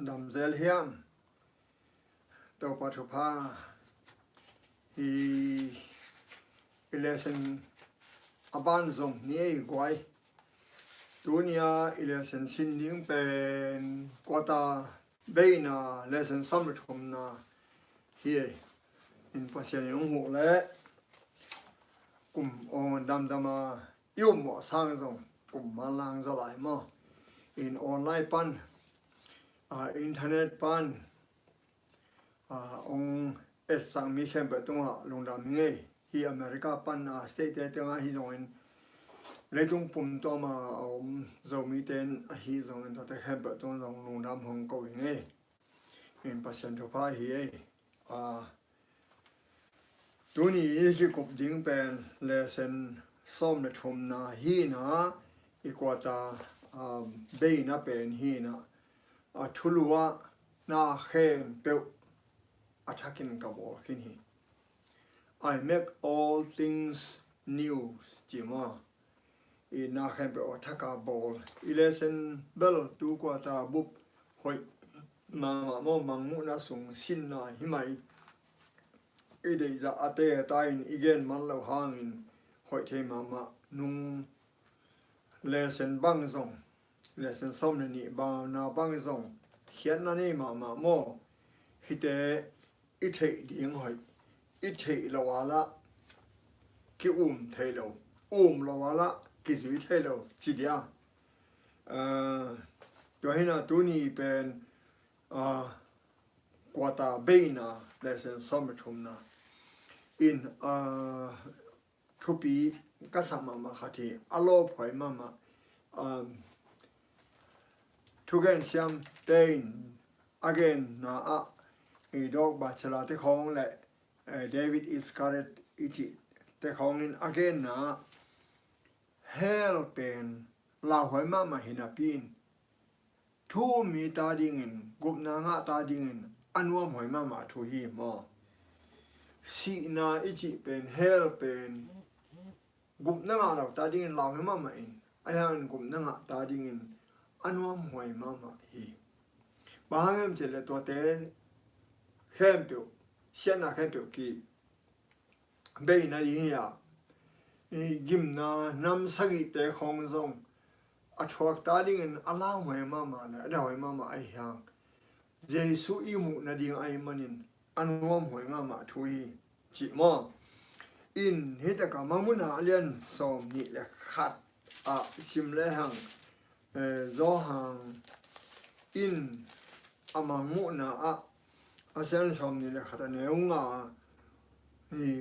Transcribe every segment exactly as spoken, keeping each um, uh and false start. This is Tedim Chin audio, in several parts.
dam zel hiam? Topa thupha hi. I lesson a ban zong ni ei guai. Tuni a i lesson sin ding pen quarter beina lesson sawm le thumna hi ei. In Pasian in hong huh leh kum aw damdam a i um mawh sang zong kum manlang zaw lai maw? In online pan, a, internet pan, a, hong etsak mi khempeuh tungah lungdam hi ing ei. Hi America pan, a, state te tengah hi zongin leitung pum tuam a om Zomite in ahi zongin tuate khempeuh tungah zong lungdam hong ko hi ing ei. In Pasian thupha hi ei. A, tuni i kikup ding pen lesson sawm le thumna hi na, i quarter, um, beina pen hi na, a thulu ah na khempeuh a thakin ka bawl khin hi. I make all things new, ci maw? I na khempeuh a thak a bawl. I lesson bel tu quarter bup hoih mahmah maw, Mangmuhna sung sinna hi mai. I deihzah a te ta in i gen man lo hangin hoih thei mahmah. Nung lesson bang zong, lesson sawm le nih bang na bang zong khiatna nei mahmah maw? Hihte i theih ding hoih, i theih lo a lah ki-um thei lo, um lo a lah kizui thei lo, ci dia. Ah, tua hi na tuni pen, ah, quarter beina lesson sawm le thumna in, ah, thupi ka sak mahmah khat hi, a lawphuai mahmah, um, thugen siamte in a genna ah, i Doc Batchelor te khawng le, eh, David Iscariot i cihte khawngin a genna ah hell pen lauhuai mahmah hi napi in thu um mi ta dingin, gupna ngah ta dingin a nuamhuai mahmah thu hi maw? Sihna i cih pen, hell pen gupna ngah lo ta dingin lauhuai mahmah in, a hiangin gupna ngah ta dingin a nuamhuai mahmah hi. Bang hang hiam cih leh tuate khempeuh, siatna khempeuh ki beina ding hi a, i gimna nam sagihte khawng zong a thuak ta dingin a lauhuai mahmah le a dahhuai mahmah ahi hang, Jesu i muh nading ahih manin a nuamhuai mahmah thu hi, cih maw? In hih takah Mangmuhna a lian sawm nih le khat ah sim lehang, eh, Johan in a Mangmuhna ah a lian sawm nih le khat a neu nga ah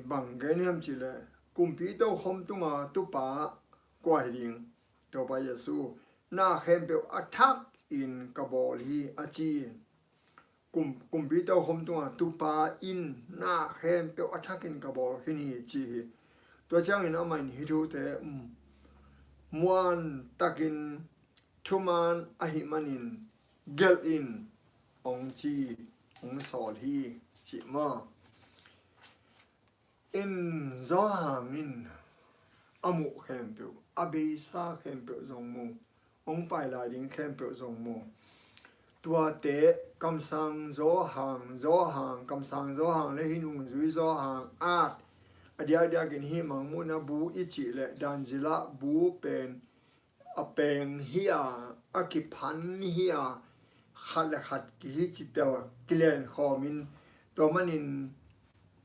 bang gen hiam cih leh, kumpi tokhom tunga tupa kua hi ding? Topa Jesu, na khempeuh a thakin ka bawl hi, a ci. Kum, kumpi tokhom tunga tupa in na khempeuh a thakin ka bawl khin hi, ci hi. Tua ciangin amah in hih thute, um, muan takin thuman ahih manin gelh in, hong ci, hong sawl hi, cih maw? In Johan in a muh khempeuh, a beisa khempeuh zong mu, hong pai lai ding khempeuh zong mu. Tuate kamsang Johan, Johan, kamsang Johan le hih nungzui Johan at a diakdiakin hih Mangmuhna bu i cih leh dan zila bu pen a peng hi a, a kiphan hi a, khat le khat kihi citel kilen khawmin, tua manin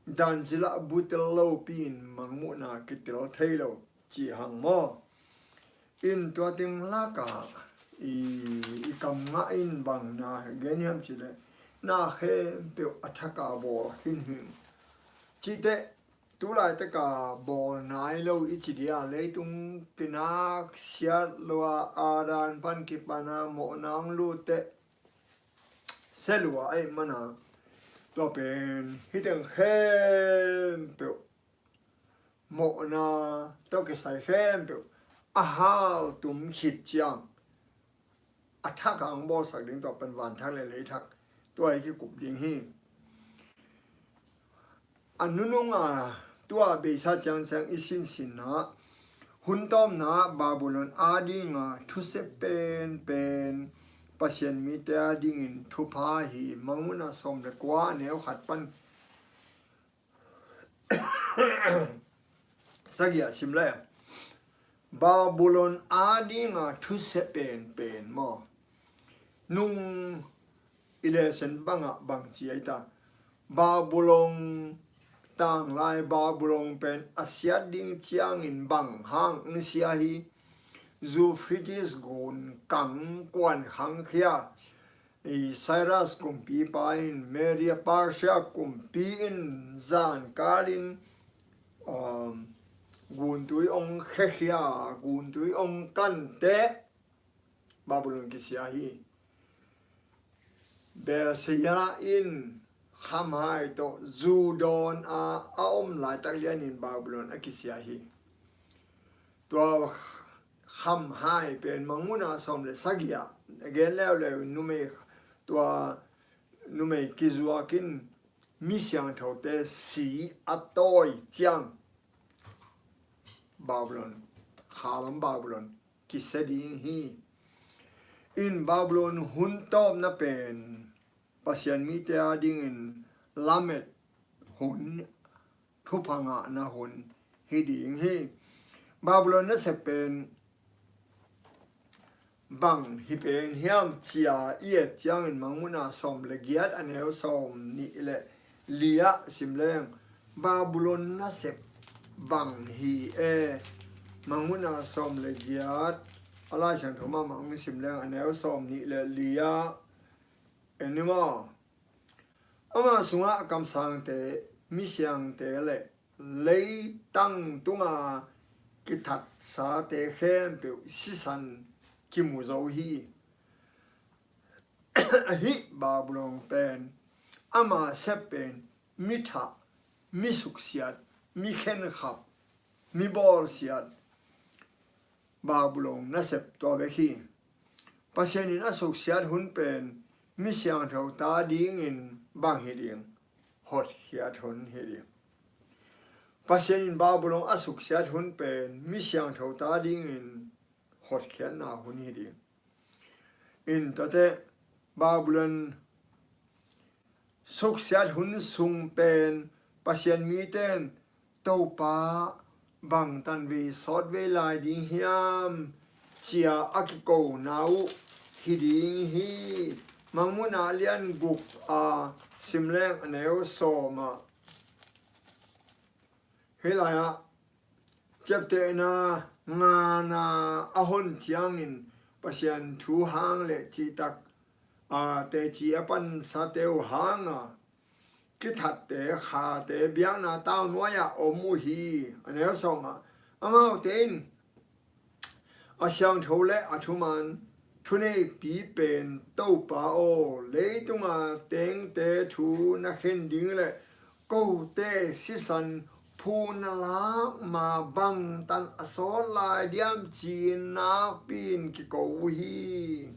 dan zila bu tel lopi in Mangmuhna kitel thei lo, ci hang maw? In tua teng lakah i, i kam ngah in bang na gen hiam cih leh, na khempeuh a thaka bawl khin hi. Cihte tu laitaka bawl nai lo i ci dia, leitung kinak siat lo a, Adam pan kipan a mawhna hong lut teh se lua ahih mana, tua pen hih teng khempeuh, mawhna tawh kisai khempeuh a haltum khit ciang a thak a hong bawlsak ding, tua pen vanthak le leithak, tua i kikup ding hi. A nunung a tua beisa ciangciang i sinsinna, hun tawmna Babylon a dinga thuse penpen Pasian mite a dingin thupha hi. Mangmuhna sawm le kua, a neu khat pan sagih ah sim le, Babylon a dinga thusia penpen maw? Nung i lesen bangah bangci ai ta. Babylon, tanglai Babylon pen a siat ding ciangin bang hang sia hi. Euphrates gun kang kuan khangkhia, i Cyrus kumpipa in, Media Persia kumpi in zankalin, um, guntui ong khekhia, guntui ong kante Babylon kisia hi. Persia in khamhai tawh zu dawn a, a om laitak lianin Babylon a kisia hi. Tua khamhai pen Mangmuhna sawm le sagih ah a gen leuleu, numei, tua numei kizuakin mi siangthote si a tawi ciang Babylon, khalam Babylon kisia ding hi. In Babylon hun tawpna pen Pasian mite a dingin lamet hun, thupha ngahna hun hi ding hi. Babylon nasep pen bang hi pen hiam cia i et ciangin Mangmuhna sawm le giat, a neu sawm nih le li ah sim leng, Babylon nasep bang hi e. Mangmuhna sawm le giat, a Lai Siangtho mahmah ong sim leng, a neu sawm nih le li ah, en ni maw? Ama sungah a kamsangte, misiangte le leitang tunga kithatsate khempeuh sisan kimu zo hi. Ahi, Babylon pen, ama sep pen mi thah, mi suksiat, mi khenkhap, mi bawlsiat, Babylon nasep tua bek hi. Pasian in a suksiat hun pen mi siangtho ta dingin bang hi ding? Hotkhiat hun hi ding. Pasian in Babylon a suksiat hun pen mi siangtho ta dingin hotkhiatna hun hi ding. In tate Babylon suksiat hun sung pen Pasian mite in Topa bangtan vei sawt vei lai ding hiam cia a kikona uh hi ding hi. Mangmuhna lian guk a sim leng, a neu sawm ah, hih lai-ah ciaptehna ngana a hon ciangin Pasian thu hang le cihtak, a, teci a pansate uh hanga kithatte, khate biakna tau nuai-ah om uh hi. A neu sawm ah, amaute in a siangtho le a thuman thuneipi pen Topa aw, leitunga tengte thu na khen ding le kote sisan phu na lak ma bangtan a sawt lai diam ci-in nakpi-in kiko uh hi.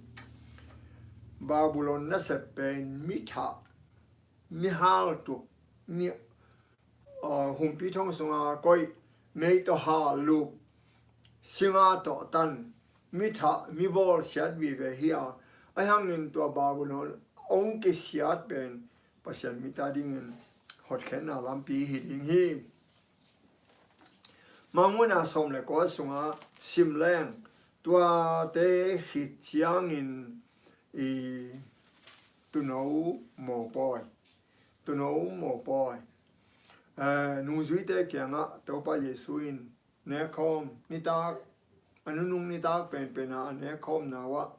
Babylon nasep pen mi thah, mi haltup, mi, uh, humpi thong sunga koih, mei tawh hallup, singa tawh tan, mi thah, mi bawlsiat vive hi a, ahi hangin tua Babylon ong kisiat pen Pasian mite a dingin hotkhiatna lampi hi ding hi. Mangmuhna sawm le kua sunga sim leng, tuate khit ciangin i tuuno mawpawi, tuuno mawpawi, eh, nungzuite kiangah Topa Jesu in nekkhawm nitak, a nunung nitak penpen a a nekkhawmna uh ah,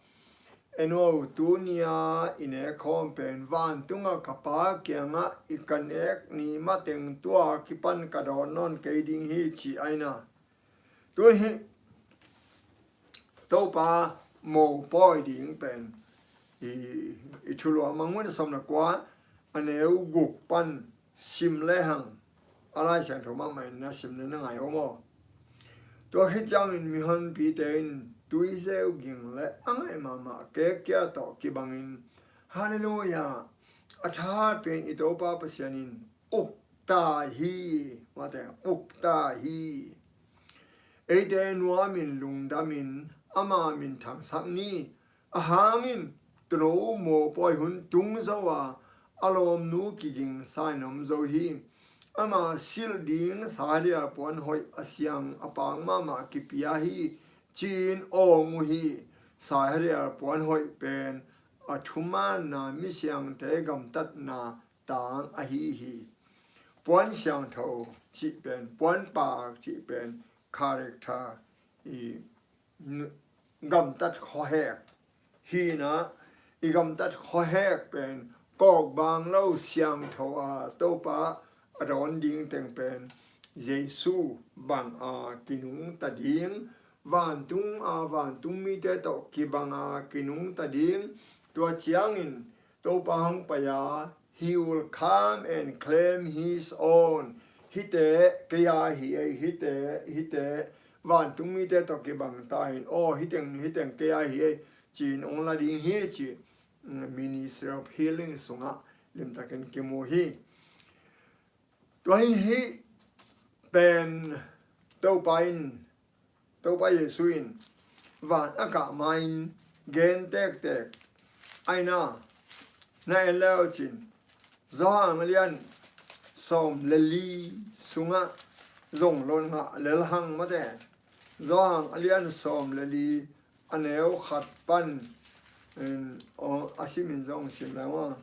en aw, tuni-a i nekkhawm pen vantunga ka Pa kiangah i ka nek ni mateng tua kipan ka dawn nawn kei ding hi, ci aina. Tun hi Topa mopawi ding pen i, i thulu a Mangmuhna sawm le kua, a neu guk pan sim lehang, a Lai Siangtho mahmah in na sim le na ngai om aw. Tua khit ciangin mihonpite in tuizeu ging le a ngaih mahmah kekkia tawh kibangin, Halleluiah! A thahat pen i Topa Pasian in ukta hi, mate, ukta hi. Eite nuamin lungdamin ama min thangsak ni, a hangin tuuno mopawi hun tung zo a, a lawmnu kiging sa in om zo hi. Ama silh ding Saharial puan hoih a siang a pang mahmah kipia hi, ci-in awng uh hi. Saharial puan hoih pen a thumaanna misiangte gamtatna tang ahi hi. Puan siangtho cih pen, puan pak cih pen character i gamtat khuahek hi-in ah, i gamtat khuahek pen kawkbang lo siangtho a Topa a dawn ding teng pen Jesu bang a kinungta ding, vantung a vantung mite tawh kibang a kinungta ding. Tua ciangin Topa hong pai a, he will come and claim his own. Hihte kei a hi ei, hihte, hihte vantung mite tawh kibang ta in, aw, hiteng, hiteng kei a hi ei, ci-in hong la ding hi, ci, mm, Ministry of Healing sungah limtakin kimu hi. Tua hi in hih pen Topa in, Topa Jesu in van a kah ma-in gen tektek a, ina na en le uh cin, Johan a lian sawm le li sungah zong lon ngah lel hang mate. Johan a lian sawm le li, a neu khat pan in, aw, a simin zong sim le maw.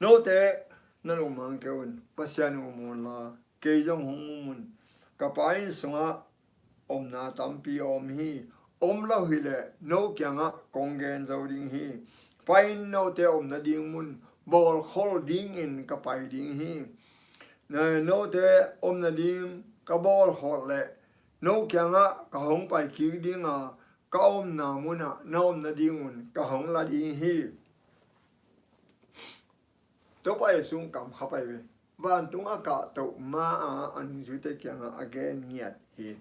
Note na lungmang kei un, Pasian in um unla, kei zong hong um un. Ka Pa inn sungah omna tampi a om hi. Om lo hileh no kiangah kong gen zo ding hi. Pa inn note omna ding mun bawlkhol dingin ka pai ding hi. Na, note omna ding ka bawlkhol leh no kiangah ka hong pai kik ding a, ka omna munah na omna dingun ka hong la ding hi. Topa Jesu in kam kha pai ve. Vantung a kahtoh ma-a a nungzuite kiangah a gen ngiat hi.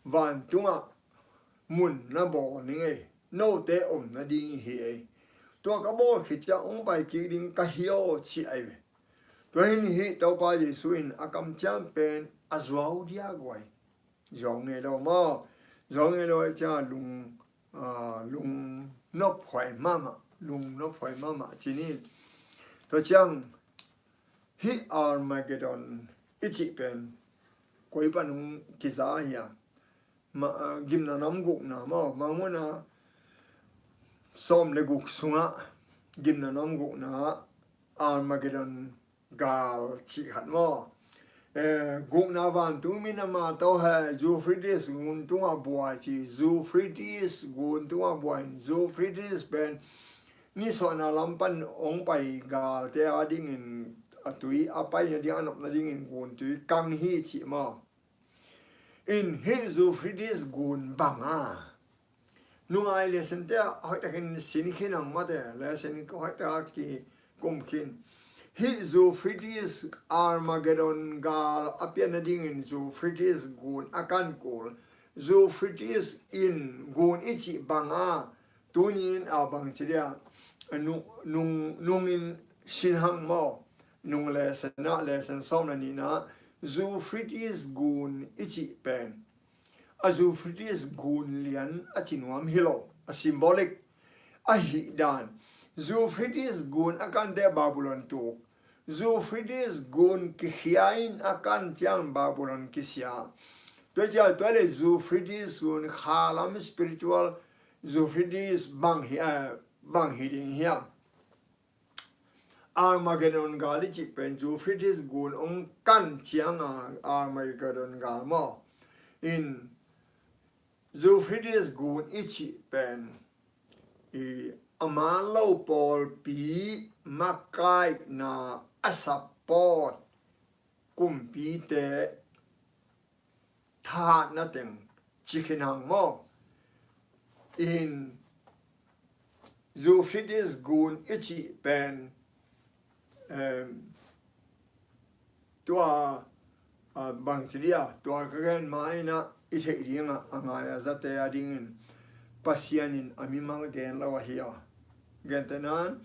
Vantungah mun na bawl ning ei, note omna ding hi ei. Tua ka bawl khit ciang hong pai kik ding ka hi aw, ci ai ve. Tua hi in hih Topa Jesu in a kamciam pen a zuau diak uh ai. Zuau ngei lo maw? Zuau ngei lo ai ciang lung, ah, lung nophuai mahmah, lung nophuai mahmah ci ni. Tua ciang hih Armageddon i cih pen koi pan hong kiza hiam? Ma, ah, gimna nam gukna maw, Mangmuhna sawm le guk sungah gimna nam gukna Armageddon gal cih khat maw. Eh, gukna vantung mi na ma to he, Euphrates gun tungah buai ci, Euphrates gun tungah buai in, Euphrates pen nisuahna lam pan hong pai galte a dingin a tui a paina ding a nopna dingin gun tui kang hi cih maw. In hih Euphrates gun bang a nungai lesson te ah hoihtakin sin khin ang mate, lesson hoihtak a kikum khin. Hih Euphrates Armageddon gal a pianna dingin Euphrates gun a kan kul. Euphrates in gun i cih bang a tuni in a bang ci dia nung, nung, nungin sin hang maw. Nung lesson ah, lesson sawm le nihna, Euphrates gun i cih pen a Euphrates gun lian a ci nuam hi lo, a symbolic ahih dan. Euphrates gun a kante Babylon tuk. Euphrates gun kikhia in a kan ciang Babylon kisia. Tua ciang tua le Euphrates gun khalam spiritual Euphrates bang hi, eh, bang hi ding hiam? Armageddon gal i cih pen Euphrates gun hong kan cianga Armageddon gal maw. In Euphrates gun i cih pen i a man lo pawlpi makaihna a support kumpite thahatna teng ci khin hang maw. In Euphrates gun i cih pen, em, tua, a, bang ci dia, tua ka gen ma in ah i theih dingah a ngai a zate a dingin Pasian in a mimal gen lo ahi a. Gentehna in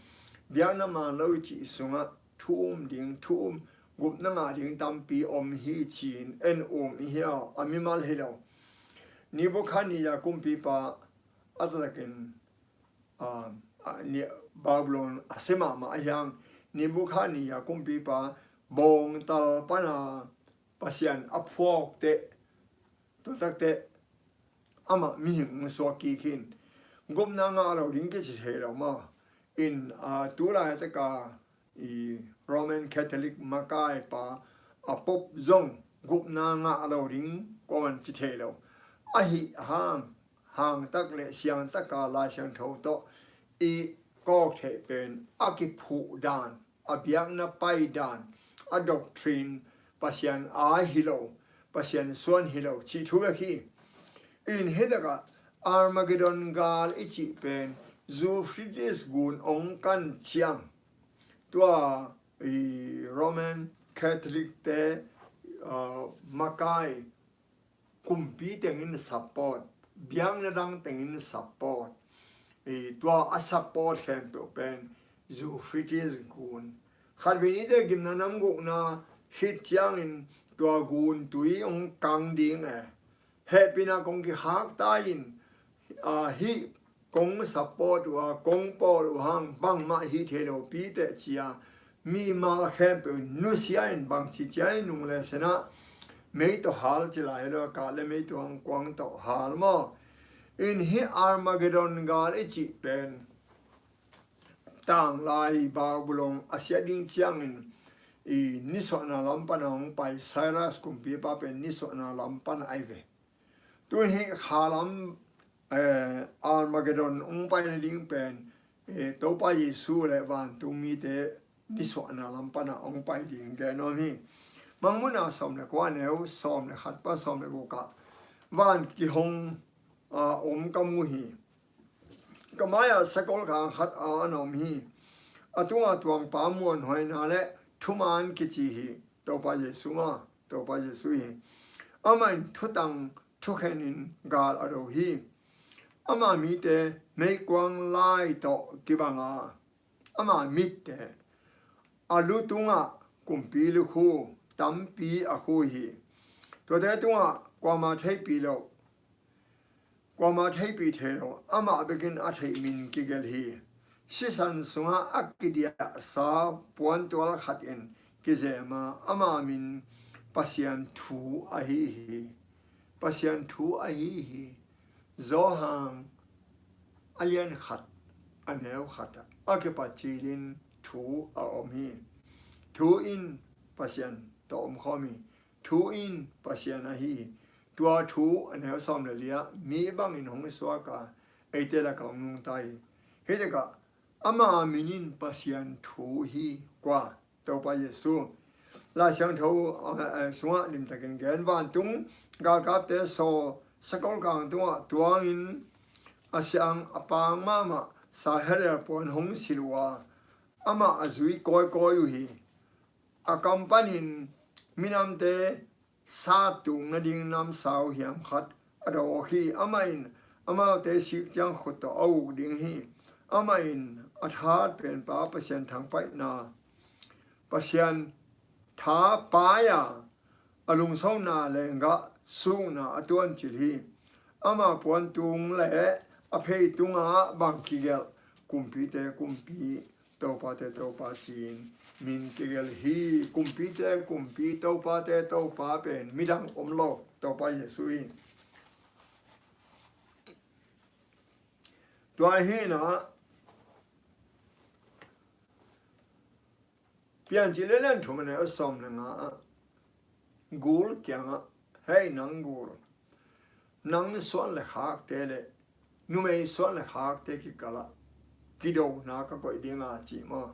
biakna man lo i cih sungah thu um ding, thu um gupna ngah ding tampi om hi ci-in en um i hi a, a mimal hi lo. Nebuchadnezzar kumpipa a taktakin ah, ah, ni, Babylon a sia mahmah ahi hang, Nebukhadnezzar kumpipa bawngtal pana Pasian a phuak teh, tua tak teh amah mihing hong suak kik hi. Gupna ngah lo ding kici thei lo maw. In, ah, tu laitaka i Roman Catholic makaipa a pope zong gupna ngah lo ding kuaman ci thei lo. Ahi hang, hangtak le siangtaka Lai Siangtho tawh i kawk theih pen a kiphuh dan, a biakna pai dan, a doctrine, Pasian aa hi lo, Pasian suan hi lo cih thu bek hi. In hitakah Armageddon gal i cih pen Euphrates gun hong kan ciang, tua i Roman Catholic te, ah, makai kumpi tengin support, biakna dang tengin support, i tua a support khempeuh pen Euphrates gun. Khatvei nite gimna nam gukna khit ciangin tua gun tui hong kang ding e. Hehpihna kong kikhak ta in, ah, hih kong support uh a, kong pawl uh hang bangmah hi thei lo pi teh ci-a, mimal khempeuh nusia in bangci ciai nung le sena, mei tawh hal ci lai lo, kah le mei tawh hang kuang tawh hal maw. In hih Armageddon gal i cih pen tanglai Babylon a siat ding ciangin i nisuahna lam pana hong pai, Cyrus kumpipa pen nisuahna lam pana ai ve. Tun hih kha lam, eh, Armageddon hong paina ding pen, eh, Topa Jesu le vantung mite nisuahna lam pana hong pai ding gen nuam hi. Mangmuhna sawm le kua, neu sawm le khat pan sawm le guk ah van kihong, ah, om ka mu hi. Ka mai-ah sakol kang khat a na om hi. A tungah tuangpa muanhuaina le thuman kici hi. Topa Jesu maw, Topa Jesu hi. Amah in thutang thukhenin gal a do hi. Ama mite meikuang lai tawh kibang a, ama mitte a lu tungah kumpi lukhu tampi a khu hi. Tuate tungah kuama theihpih loh, kuama theihpih thei lo, amah bekin a theih min kigelh hi. Sisan sungah a kidiahsa puantual khat in kizem a, ama min Pasian thu ahi hi. Pasian thu ahi hi. Johan a lian khat, a neu khat ah a kipat cilin thu a om hi. Thu in Pasian tawh omkhawm hi. Thu in Pasian ahi hi. Tua thu, a neu sawm le li ah, mi bangin hong suak a, eite lakah hong nungta hi. Hih takah ama min in Pasian thu hi. Kua? Topa Jesu. Lai Siangtho, eh, eh, sungah limtakin gen, vantung galkapte saw sakol kang tungah tuangin a siang a pang mahmah Sanhedrin puan hong silh uh a, amah a zui kawikawi uh hi. A kam panin minamte sattuk nading namsau hiam khat a dawk hi. Amah in amaute sik ciang khut tawh a uk ding hi. Amah in a that penpa Pasian thangpaihna, Pasian tha pai a, a lungsona lenggah sukna a tuancil hi. Ama puantung le a phei tungah bang kigelh, kumpite kumpi, topate topa ci-in min kigelh hi. Kumpite kumpi, topate topa pen midang om lo, Topa Jesu hi. Tua hi na, Piancil a lian thum a neu sawm le nga ah, gul kiangah, hei nang gul, nang suan le khakte le numei suan le khakte kikalah kidona ka koih ding a, ci maw.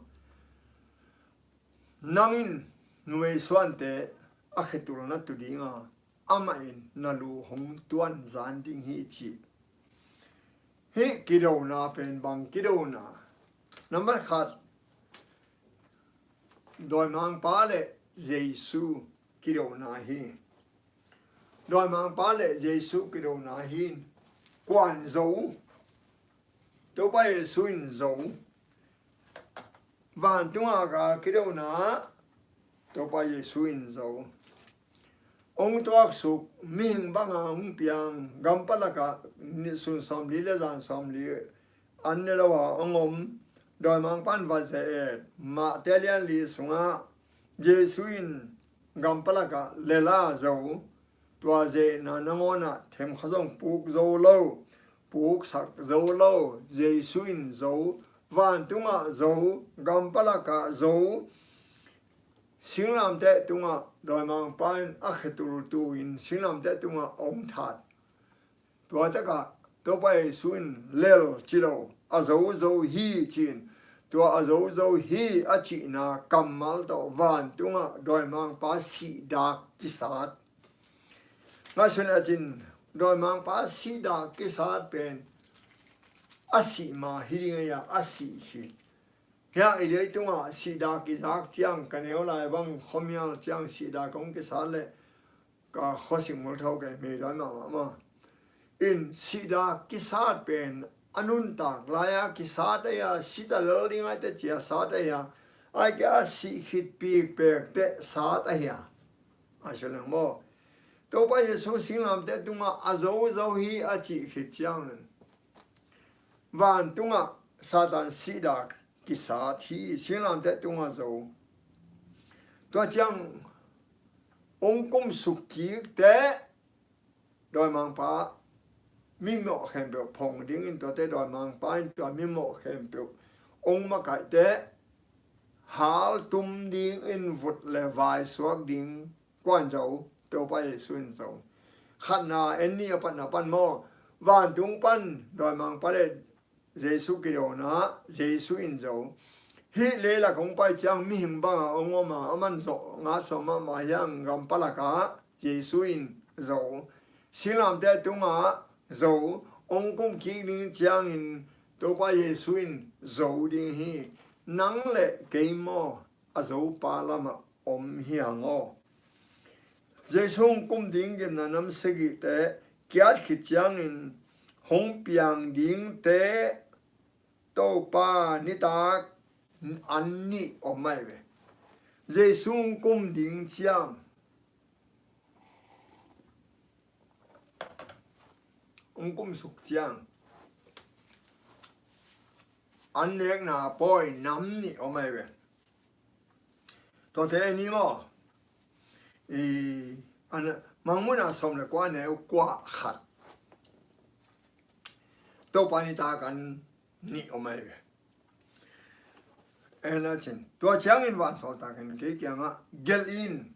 Nang in numei suante a khetul na tu ding a, amah in na lu hong tuan zan ding hi, ci. Hih kidona pen bang kidona? Nambat khat, dawimangpa le Jesu kidona hi. Dawimangpa le Jesu kidona hi. Kuan zo? Topa Jesu in zo. Vantunga gal kidona, Topa Jesu in zo. Hong tuaksuk, mihing banga hong piang, gampalaka sun sawmli le zan sawmli an ne lo a hong om, dawimangpa in va ze-et. Mate lian li sungah Jesu in gampalakah lela zo, tua ze-etna nangawnah themkha zong puk zo lo, puksak zo lo, Jesu in zo, vantungah zo, gampalakah zo, singlamteh tungah dawimangpa in a khetultu in singlamteh tungah hong that. Tua takah Topa Jesu in lel ci lo, a zo zo hi ci-in, tua a zo zo hi a cihna kammal tawh vantungah dawimangpa sihdak kisat. Ngaihsun a cin, dawimangpa sihdak kisat pen a sih ma hi ding a, a sih khit. Hiah i leitungah sihdak i zak ciang, ka neu lai bang khuamial ciang sihdak kong kisat leh ka khuasik multho kei mei dawn mahmah maw. In sihdak kisat pen a nuntak lai-a kisat ahi a, sita lel ding ahi teh cia sat ahi a, ahi kei a sih khit pikpek teh sat ahi a. A sia leng maw. Topa Jesu singlamteh tungah a zo zo hi a cih khit ciangin vantungah Satan sihdak kisat hi, singlamteh tungah zo. Tua ciang hong kumsuk kik teh dawimangpa mimawh khempeuh phong dingin, tuate dawimangpa in tua mimawh khempeuh hong makaih teh haltum dingin vut le vai suak ding. Kuan zo? Topa Jesu in zo. Khatna, en ni a patna pan maw. Vantung pan dawimangpa le Jesu kidona, Jesu in zo. Hih leilak hong pai ciang mihing banga hong om a, aman zawh ngat suak mahmah hiang, gampalakah Jesu in zo. Singlamteh tungah zo. Hong kum kik ding ciangin Topa Jesu in zo ding hi. Nang le kei maw a zopa lamah om hi hang aw. Jesu hong kum ding gimna nam sagihte kiat khit ciangin hong piang dingte Topa nitak an nih om mai ve. Jesu hong kum ding ciang, hong kumsuk ciang an nekna pawi nam nih om mai ve. Tuate ni maw. I, an, Mangmuhna sawm le kua neu kua khat. Topa nitak an nih om mai ve. En a cin. Tua ciangin vansawltak in kei kiangah gelh in,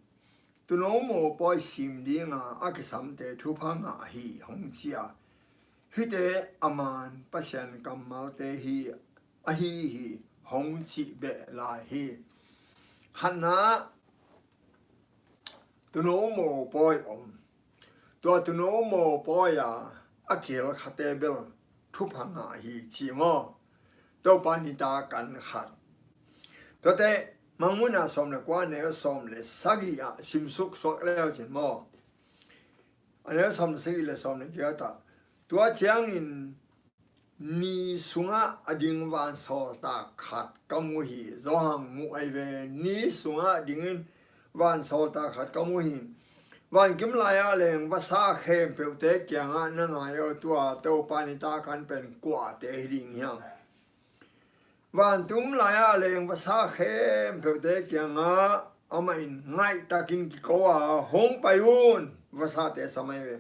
tuuno mawpawi sim dinga a kisamte thupha ngah hi hong ci a. Hihte a man Pasian kammalte hi ahi hi hong cih beh lai hi. Khatna, tuuno mawpawi om. Tua tuuno mawpawi a a kihel khate bel thupha ngah hi ci maw. Topa nitak an khat. Tuate Mangmuhna sawm le kua neu sawm le sagih ah simsuk suak leu cin maw. A neu sawm le sagih le sawm le giat ah, tua ciangin ni sungah a ding vansawltak khat ka mu hi. Zawhang muh ahi ve. Ni sungah a dingin vansawltak khat ka mu hi. Vankim lai-ah leng vasa khempeuhte kiangah na ngai aw, tua Topa nitak an pen kuate hi ding hiam? Vantung lai-ah leng vasa khempeuhte kiangah amah in ngaihtakin kiko a, hong pai un, vasate sam ahi ve.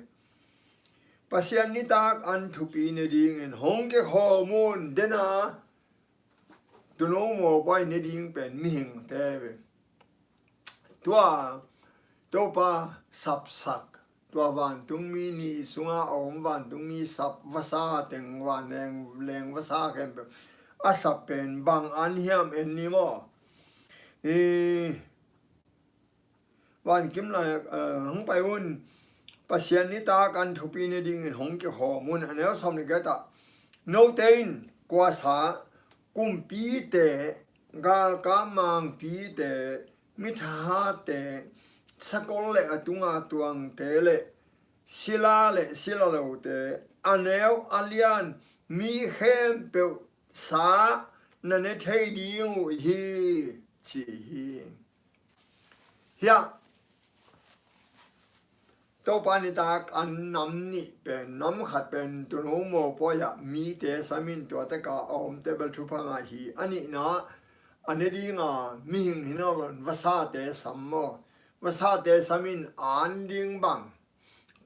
Pasian nitak an thupi ne dingin hong kikhawm un, dena tuuno mawpawi ne ding pen mihingte ve. Tua Topa sapsak, tua vantungmi ni sungah a om vantungmi sap vasa teng, vanleng, leng vasa khempeuh a sap pen bang an hiam en ni maw. I, vankim lai, eh, hong pai un, Pasian nitak an thupi ne dingin hong kikhawm un. A neu sawm le giat ah, note in kuasa, kumpite, galkap mangpite, mithahate, sakol le a tunga tuangte le sila le sila lote, a neu a lian mi khempeuh sa na ne thei ding uh hi, ci hi. Hiah Topa nitak an nam nih pen, nam khat pen tuuno mopawi ah mite sam in tua tak a a omte bel thupha ngah hi. A nihna, a ne ding a mihing hi nawn lo in vasate sam maw. Vasate sam in an ding bang,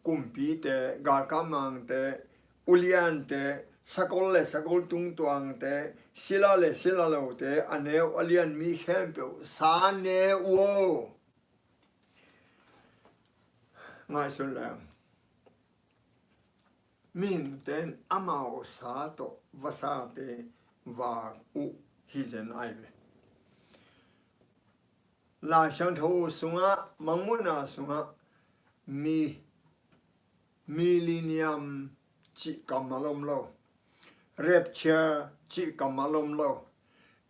kumpite, galkapmangte, uliante, sakol le sakol tungtuangte, sila le sila lote, a neu a lian mi khempeuh sa ne uh aw. Ngaihsun leng, mihingte in amau sa tawh vasate vak uh hi zen ai ve. Lai Siangtho sungah, Mangmuhna sungah mi, millennium cih kammal om lo, rapture cih kammal om lo.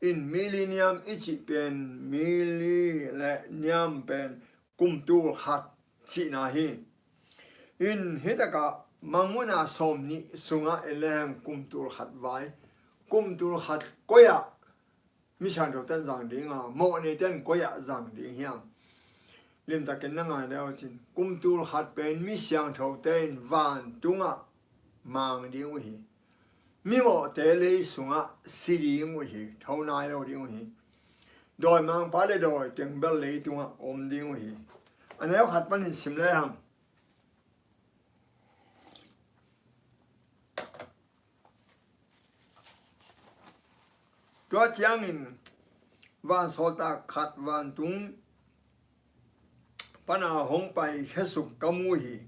In millennium i cih pen, milli le niam pen kum tul khat cihna hi. In hi tak a Mangmuhna sawmnih sungah en leng kum tul khat vai, kum tul khat koi ah mi siangthote in zang ding a, mawhneite in koi ah zang ding hiam? Limtakin na ngai le uh cin, kum tul khat pen mi siangthote in vantungah mang ding uh hi. Mimawhte lei sungah si ding uh hi, tho nai lo ding uh hi. Dawimangpa le dawi teng bel leitungah om ding uh hi. A neu khat panin sim le hang. Tua ciangin vansawltak khat vantung pana hong pai khesuk ka mu hi.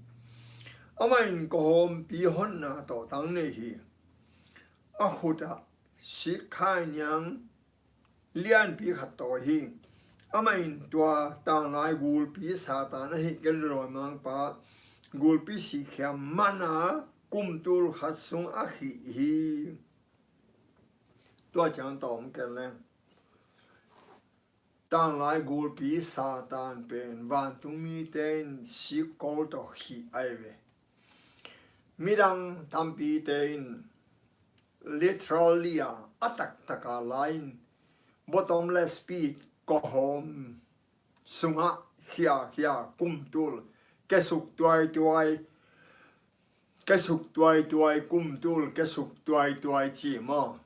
Amah in kawhawmpi honna tawhtang nei hi. A khutah sikkhai niang lianpi khat tawi hi. Amah in tua tanglai gulpi Satan ahi kei le dawimangpa gulpi sikkhia mana kum tul khat sung a khih hi. Tua ciang tawm ken leng, tanglai gulpi Satan pen vantung mite in sikkol tawh khih ai ve. Midang tampite in literally a, a taktak a la in bottomless pit, kawhawm sungah khiakhia kum tul kesuk tuaituai, kesuk tuaituai kum tul, kesuk tuaituai ci maw?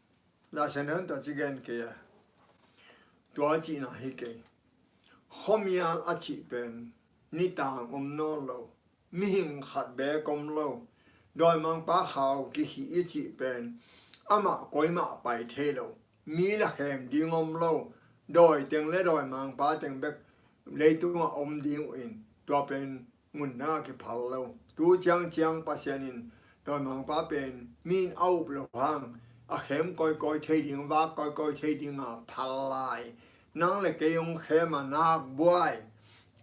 Laisiangtho in tua ci gen kei a, tua cihna hi kei. Khuamial a cih pen nitang om nawn lo, mihing khat beek om lo. Dawimangpa khau kikhih i cih pen amah koimah pai thei lo, mi la khem ding om lo. Dawi teng le dawimangpa teng bek leitungah om ding uh in, tua pen ngunna kiphal lo. Tu ciangciang Pasian in dawimangpa pen mi in a up lo hang, a khem kawikawi thei ding, vak kawikawi thei ding a phal lai. Nang le kei hong khem a nak buai,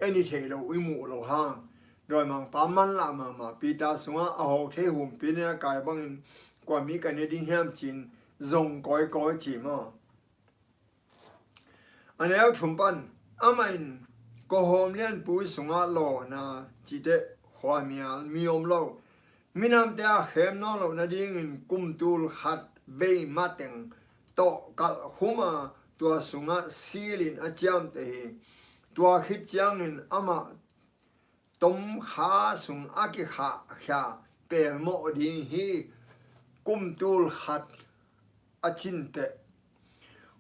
en i theih loh i muh loh hang, dawimangpa manlah mahmah. Peter sungah a ho thei humpi ne a kai bangin kua mi ka ne ding hiam ci-in zong kawikawi ci maw? A neu thum pan, amah in kawhawm lianpi sungah lawhna cihte khuamial mi om lo. Minamte a khem nawn loh nadingin kum tul khat bei mateng tawh kalh khum a, tua sungah silin a ciamteh hi. Tua khit ciangin amah tomkha sung a kikhahkhia pelmawh ding hi. Kum tul khat a cinteh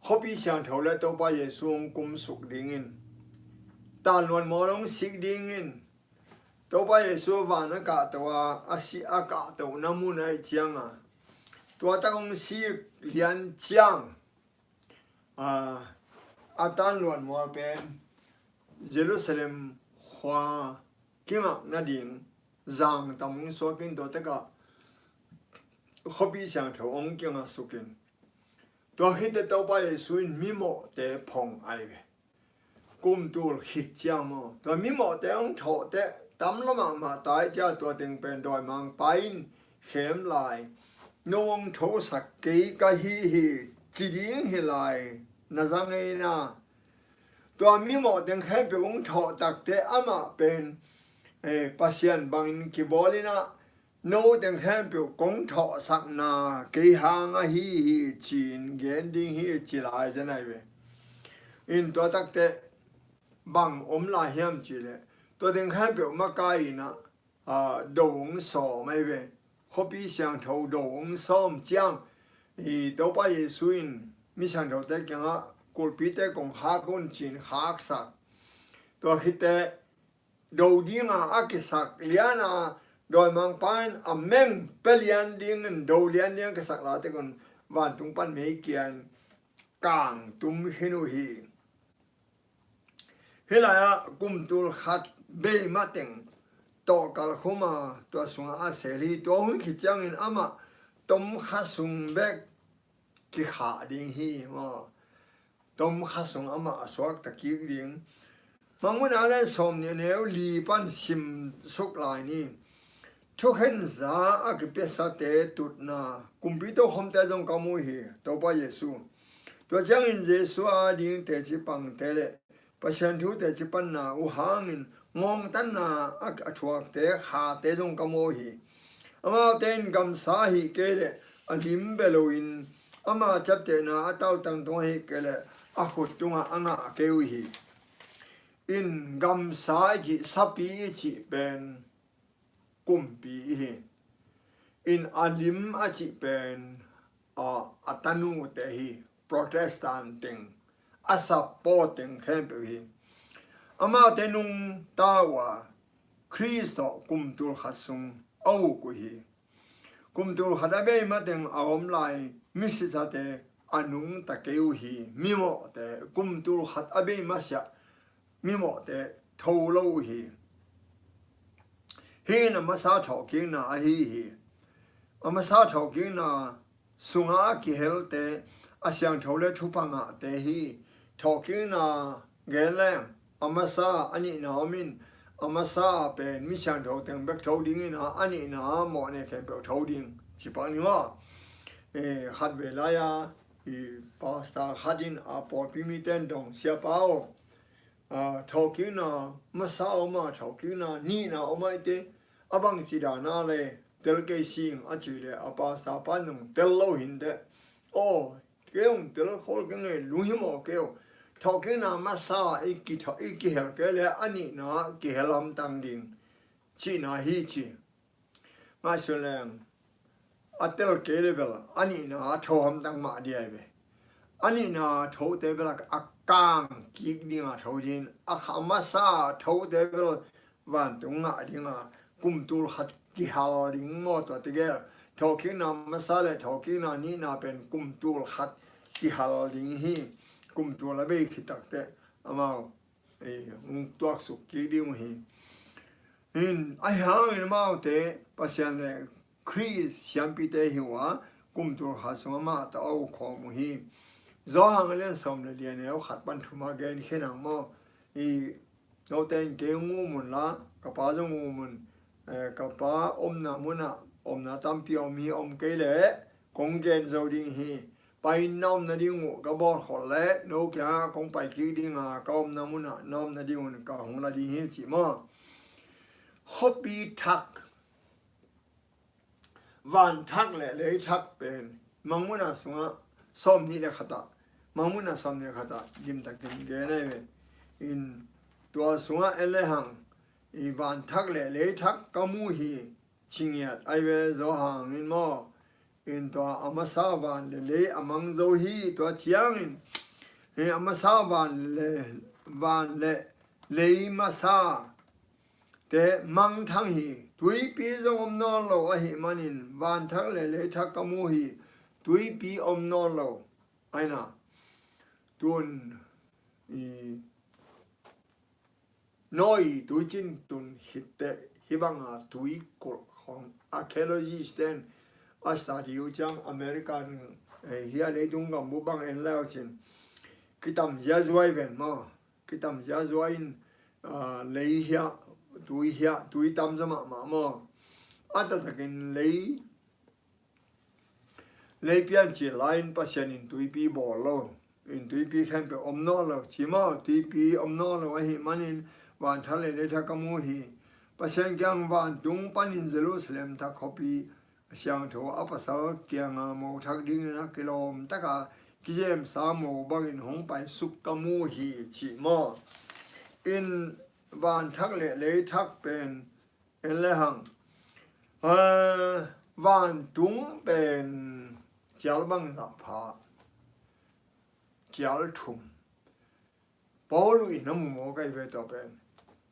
khuapi siangtho le Topa Jesu hong kumsuk dingin, tanluan mual hong sik dingin, Topa Jesu van a kahto a, a si a kahtohna mun ahih cianga, tua tak hong sik lian ciang, a, a tanluan mual pen Jerusalem khua kingak nading zang tam hong suakin, tua takah khuapi siangtho hong kingak sukin, tua khit teh Topa Jesu in mimawhte phong ai ve. Kum tul khit ciang maw, tua mimawhte hong thawh teh tam lo mahmah ta hi cia, tua teng pen dawimangpa in khem lai. No hong thosak kei ka hi hi ci ding hi lai, na za ngei na. Tua mimawh teng khempeuh hong thawh tak teh amah pen, eh, Pasian bangin kibawl in ah, no teng khempeuh kong thawhsakna kei hang ahi hi ci-in gen ding hi ci lai zen ai ve. In tua tak teh bang om lai hiam cih leh, tua teng khempeuh makai in ah, a, do hong sawm ahi ve. Khuapi siangtho do hong sawm ciang, i Topa Jesu in mi siangthote kiangah kulhpite kong khak un ci-in khaksak. Tua khit teh do dinga a kisak liana dawimangpa in a meng pia lian dingin do lian ding a kisak la tek un vantung pan mei kia-in kang tum khin uh hi. Hih lai-ah kum tul khat bei mateng tawh kalkhum a, tua sungah a sel hi. Tua hun khit ciangin amah tomkha sung bek kikhah ding hi maw. Tomkha sung amah a suakta kik ding. Mangmuhna lian sawmnih, neu li pan sim suk lai ni. Thukhenza a kipiasate tutna, kumpi tokhomte zong ka mu hi, Topa Jesu. Tua ciangin Jesu a ding teci pangte le Pasian thu teci panna uh hangin ngawngtanna a, a thuakte khate zong ka mu hi. Amaute in gamsa ahih kei leh a lim bia loin, ama ciaptehna a taltang tungah ahih kei leh a khut tungah a ngah kei uh hi. In gamsa i cih, sapi i cih pen kumpi i hi. In a lim a cih pen, a, a tanute hi, Protestant teng, a sappawh teng khempeuh hi. Amaute nungta uh a, Khrist tawh kum tul khat sung a uk uh hi. Kum tul khat a bei mateng a om lai misisate a nungta kei uh hi. Mimawhte kum tul khat a bei masiah mimawhte tho lo uh hi. Hih in a masa thawhkikna ahi hi. A masa thawhkikna sungah a kihelte a siangtho le thupha ngahte hi. Thawhkikna gen leng a masa, a nihna om in, a masa pen mi siangtho teng bek tho ding in a, a nihna mawhne khempeuh tho ding. Ci pak ni maw. Eh, khat vei lai-a i pastor khat in a pawlpi mite in dong, Siapa aw, a, thawhkikna masa om a, thawhkikna nihna om a, i te a bangci dan a le tel kei sing a cih leh a pastor pa in zong tel lo hi inteh. Aw, kei zong tel khol keng e, lunghimawh kei o. Thawhkikna masa i kitha-, i kihel kei leh a nihna kihel hamtang ding cihna hi ci. Ngaihsun leng a tel kei leh bel a nihna a tho hamtang mah ding ahi ve. A nihna a thote bel a kang kik dinga tho ding, a kha masa a thote bel vantung ngah dinga kum tul khat kihal ding maw, tua tegel. Thawhkikna masa le thawhkikna nihna pen kum tul khat kihal ding hi. Kum tul a bei khit takteh amau, eh, hong tuaksuk kik ding uh hi. In, ahi hangin amaute Pasian le Khrist siampite hi uh a, kum tul khat sung amah tawh a uk khawm uh hi. Johan a lian sawm le li, a neu khat pan thum a gen khin hang maw. I, note in kei hong um un la, ka Pa zong um un, eh, ka Pa omna munah omna tampi om hi, om kei leh kong gen zo ding hi. Pai in na omna ding uh ka bawl khol leh no kiangah kong pai kik ding a, ka omna munah na omna ding un ka hong la ding hi, ci maw. Khuapi thak, van thak le lei thak pen Mangmuhna sungah sawmnih le khat ah, Mangmuhna sawmnih le khat ah limtakin gen ahi ve. In, tua sungah en lehang i van thak le lei thak ka mu hi, ci ngiat ahi ve. Johan in maw, in tua a masa van le lei a mang zo hi. Tua ciangin, hi a masa van le, van le lei masa te mangthang hi. Tuipi zong om nawn lo ahih manin van thak le lei thak ka mu hi. Tuipi om nawn lo. Aina, tun, i, Nawi tuicin tun khit teh hih banga tuikulh khawng archaeologist ten a study uh ciang, American, eh, hih a leitung gambup bang en le uh cin kitam ziazua hi ven maw. Kitam ziazua in, ah, lei hiah, tui hiah, tui tam zaw mahmah maw. A taktakin lei Lei piancil lai-in Pasian in tuipi bawl lo, in tuipi khempeuh om nawn lo, ci maw, tuipi om nawn lo ahih manin van thak le lei thak ka mu hi. Pasian kiang vantung panin Jerusalem thak khuapi siangtho a pasal kianga mo thak dingin a kilawm taka kizemsa mo bangin hong paisuk ka mu hi, ci maw. In van thak le lei thak pen En le hang, eh, vantung pen cial bangzah pha? Cial thum. Paul in a mu mawk ahi ve tua pen.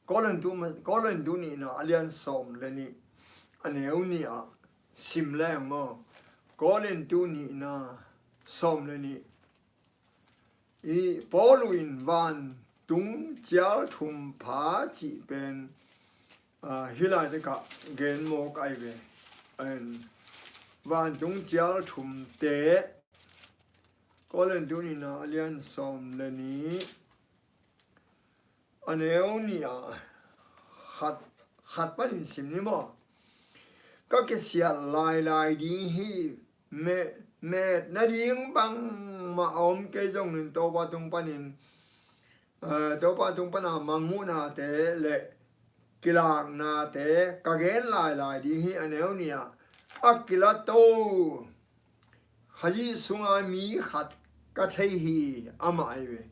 Korintu ma-, Korintu nihna a lian sawm le nih, a neu nih ah sim leng maw. Korintu nihna sawm le nih. I Paul in vantung cial thum pha cih pen, ah, hih lai takah gen mawk ahi ve. En, vantung cial thum te, Korintu nihna a lian sawm le nih, a neu nih ah khat, khat panin sim ni maw. Ka kisiat lailai ding hi, me-, met nading bangmah a om kei zongin Topa tung panin, eh, Topa tung pana mangmuhnate le kilaknate ka gen lailai ding hi. A neu nih ah a kilato Khazih sunga mi khat ka thei hi, amah ahi ve.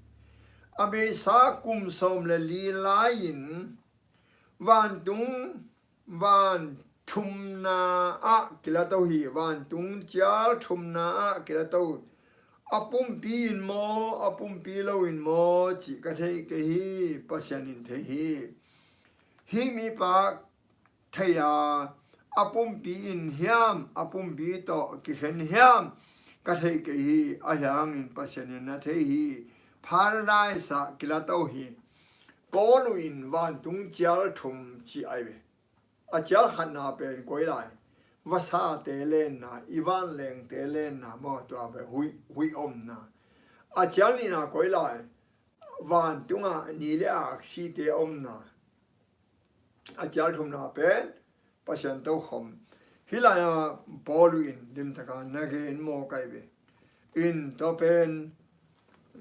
A beisa kum sawm le li lai-in vantung, van thumna ah kilato hi, vantung cial thumna ah kilato hi. A pumpi in maw, a pumpi lo in maw cih ka thei kei hi, Pasian in thei hi. Hih mipa thei a, a pumpi in hiam, a pumpi tawh kikhen hiam ka thei kei hi, ahi hangin Pasian in na thei hi. Paradise ah kilato hi. Paul in vantung cial thum ci ahi ve. A cial khatna pen koi lai? Vasate lenna, i vanlengte lenna maw, tua pen huih, huih omna. A cial nihna koi lai? Vantungah ni le aksite omna. A cial thumna pen Pasian tokhom. Hih lai-ah Paul in limtaka na gen mawk ahi ve. In tua pen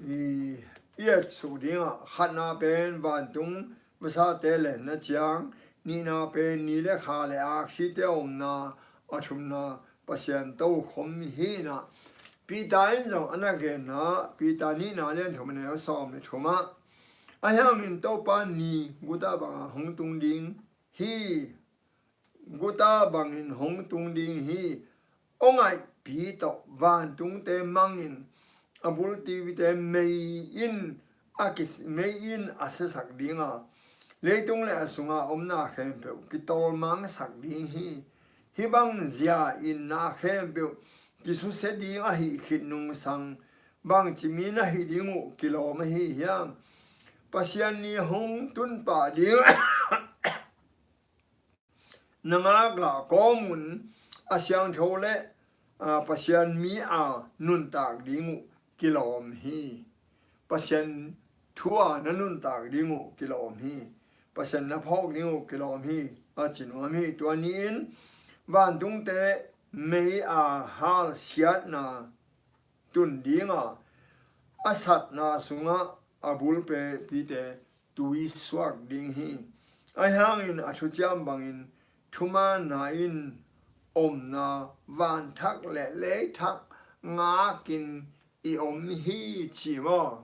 i, i et suk dingah khatna pen vantung vasate lenna ciang, nihna pen ni le kha le aksite omna, a thumna Pasian tokhom hi inah. Peter in zong a na genna, Peter nihna lian thum a neu sawm le thum ah, ahi hangin Topa ni guta bangah hong tung ding hi, guta bangin hong tung ding hi. Aw ngaihpi tawh vantungte mangin, a bultivite mei in a kis-, mei in a siasak ding a, leitung le a sunga omna khempeuh kitawlmangsak ding hi. Hih bang zia in na khempeuh kisusia ding ahih khit nungsang, bangci mi na hih ding uh kilawm ahi hiam? Pasian ni hong tun pah ding na ngaklah kawmun a siangtho le, aa, Pasian mi a nuntak ding uh kilawm hi. Pasian thu a na nuntak ding uh kilawm hi. Pasian na phawk ding uh kilawm hi, a ci nuam hi. Tua ni-in vantungte mei a halsiatna tun ding a, a satna sungah a bulpepite tui suak ding hi. Ahi hangin a thuciam bangin thumaanna in omna, vanthak le leithak ngakin i om hi ci maw?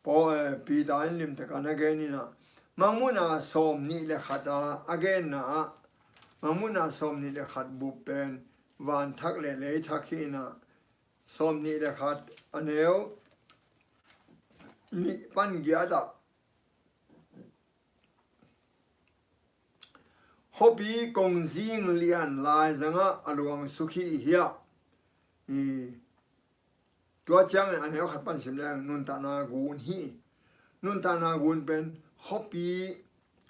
Paul, eh, Peter in limtaka na gen inah, Mangmuhna sawm nih le khat a, a genna ah, Mangmuhna sawm nih le khat bup pen vanthak le leithak hi inah, sawm nih le khat a neu nih pan giat ah, khuapi kongzing lian laizangah a luang suk hi hiah. I, tua ciangin a neu khat pan sim leng nuntakna gun hi. Nuntakna gun pen khuapi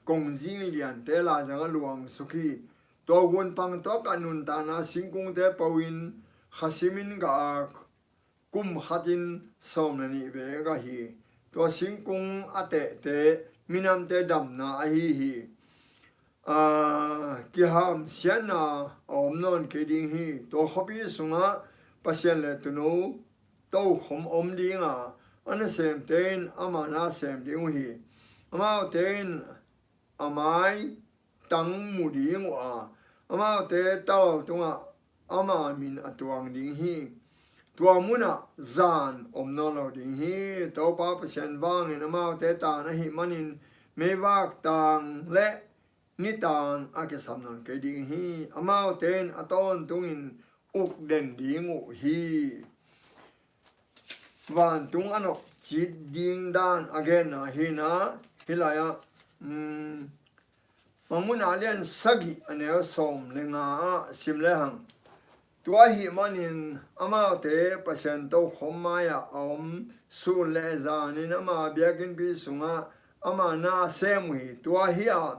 kongzing liante laizangah luang suk hi. Tua gun pang tawkah nuntakna singkungte po in, khasimin gah a, kum khatin sawm le nih vek ahi. Tua singkung a tehte minamte damna ahi hi. Aa, kihamsiatna a om nawn kei ding hi. Tua khuapi sungah Pasian le Tuuno tokhom om ding a, a nasemte in ama na sem ding uh hi. Amaute in a mai tang mu ding uh a, amaute tal tungah ama min a tuang ding hi. Tua munah zan om nawn lo ding hi. Topa Pasian vangin amaute taan ahih manin meivak tang le nitan a kisam nawn kei ding hi. Amaute in a tawntungin uk den ding uh hi. Vantung a nopcit ding dan a genna hi a, hih lai-ah, um, Mangmuhna lian sagih a neu sawm le nga ah sim lehang, tua ahih manin amaute Pasian tokhom mai-ah a om sun le zanin ama biakinnpi sungah ama na sem uh hi. Tua hi-a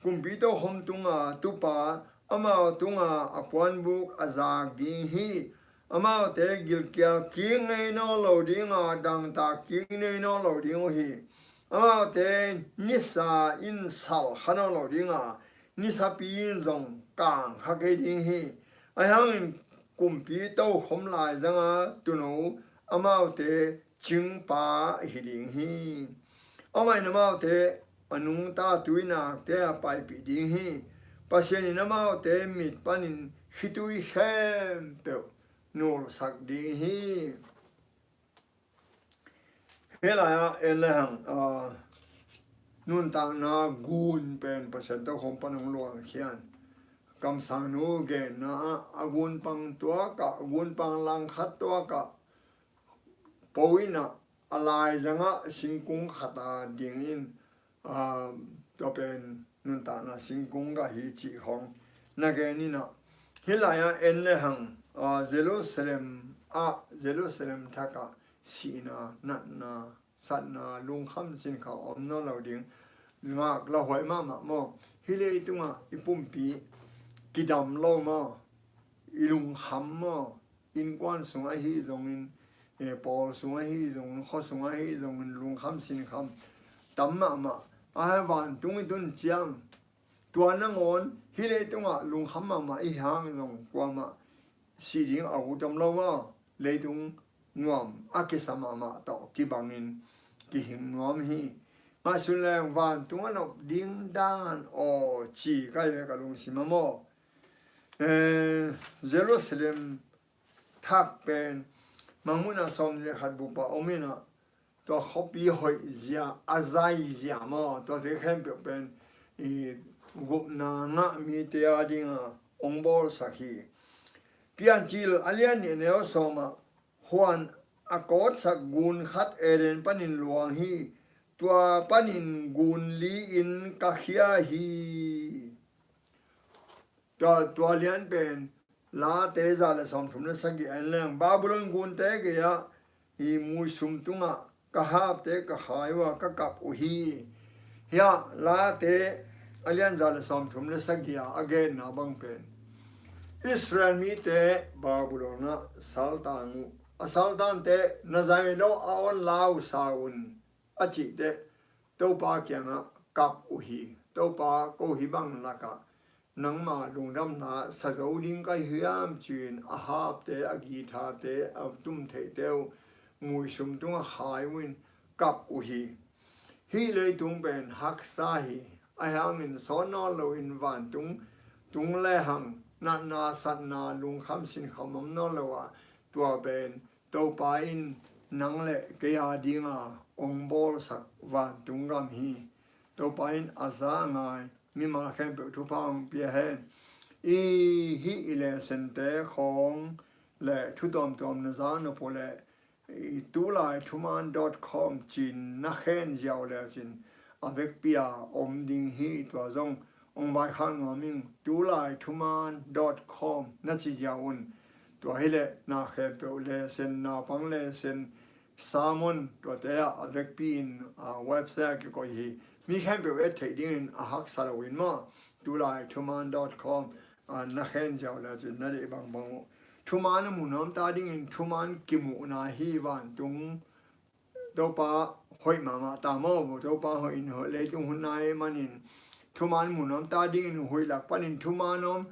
kumpi tokhom tunga tupa amau tunga a puanbuk a zak ding hi. Amaute gilkial kik ngei nawn lo dinga, dangtak kik ngei nawn lo ding uh hi. Amaute nisa in sal kha nawn lo dinga, nisapi in zong kang kha kei ding hi. Ahi hangin kumpi tokhom laizanga tuuno amaute cingpa hi ding hi. Amah in amaute a nungta tuinakte a paipih ding hi. Pasian in amaute mit panin khitui khempeuh nulsak ding hi. Hih lai-ah en lehang, ah, nuntakna gun pen Pasian tokhom pan hong luangkhian. Kamsangnu genna ah a gunpang tuakah, a gunpang langkhat tuakah, po in ah a laizangah singkung khat a dingin, ah, tua pen nuntakna singkung gah hi cih khawng na gen in ah, hih lai-ah en lehang, ah, Jerusalem ah, Jerusalem thakah sihna, natna, satna, lungkham sinkham om nawn lo ding. Ngak lauhuai mahmah maw? Hih leitungah i pumpi kidam lo maw? I lungkham maw? Innkuan sung ahi zongin, eh, pawl sung ahi zongin, khua sung ahi zongin lungkham sinkham tam mahmah. A vantung i tun ciang tua nangawn hih leitungah lungkham mahmah i hang zong kuamah sih ding a ut om lo maw? Leitung nuam a kisa mahmah tawh kibangin kihing nuam hi. Ngaihsun leng vantung a nop ding dan aw ci kai ve ka lungsim a maw? Eh, Jerusalem thak pen Mangmuhna sawm le khat bupa om in ah, tua khuapi hoih zia, a zai zia maw, tuate khempeuh pen i gupna ngah mite a dinga hong bawlsak hi. Piancil a lian nih a neu sawmah, huan a kawtsak gun khat Eden panin luang hi. Tua panin gun li-in ka khia hi. Tua, tua lian pen Late za le sawmthum le sagih en leng, Babylon gunte gei-ah i muisum tungah ka hapte ka khai uh a, ka kap uh hi. Hiah Late a lian za le sawmthum le sagih ah a genna bang pen Israel mite Babylon ah saltang uh. A saltangte na zai lo a on lau sa un a cih teh Topa kiangah kap uh hi. Topa, ko hih bang lakah nangma lungdamna sa zo ding ka hi hiam ci-in a hapte, a githate, a tumtheihte uh muisum tungah khai uh in kap uh hi. Hih leitung pen haksa hi. Ahi hangin sawn nawn loin vantung tung lehang natna satna lungkham sinkham om nawn lo a, tua pen Topa in nang le kei a dinga hong bawlsak vantung gam hi. Topa in a za a ngai mimal khempeuh thupha hong pia hen. I hih i lesson-te khawng le thu tuamtuam na za nop uh leh i tulai thuman dot com ci-in na khen ziau lecin a vekpi-a om ding hi. Tua zong hong vaikhak nuam ing, tulai thuman dot com na ci ziau un. Tua hileh na khempeuh lesson, naupang lesson, sermon, tuate ah a vekpi-in, ah, website ah kikoih hi. Mi khempeuh et theih dingin a haksa loin maw, tulai thuman dot com, ah, na khen ziau lecin na deih bangbang uh. Thuman a mu nuam ta dingin thuman kimuhna hi. Vantung Topa hoih mahmah ta maw, Topa hoih in hoih, leitung hun nai manin thuman mu nuam ta dingin huih lak panin thuman om,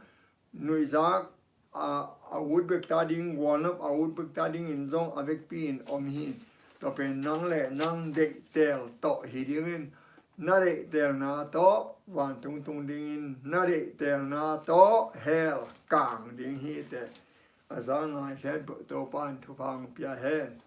nuihzak a, a ut bek ta ding, gualnop a ut bek ta dingin zong a vekpi-in om hi. Tua pen nang le nang deihtel tawh hi dingin, na deihtelna tawh vantung tung dingin, na deihtelna tawh hell kang ding hi teh. A za ngai khempeuh Topa in thupha hong pia hen.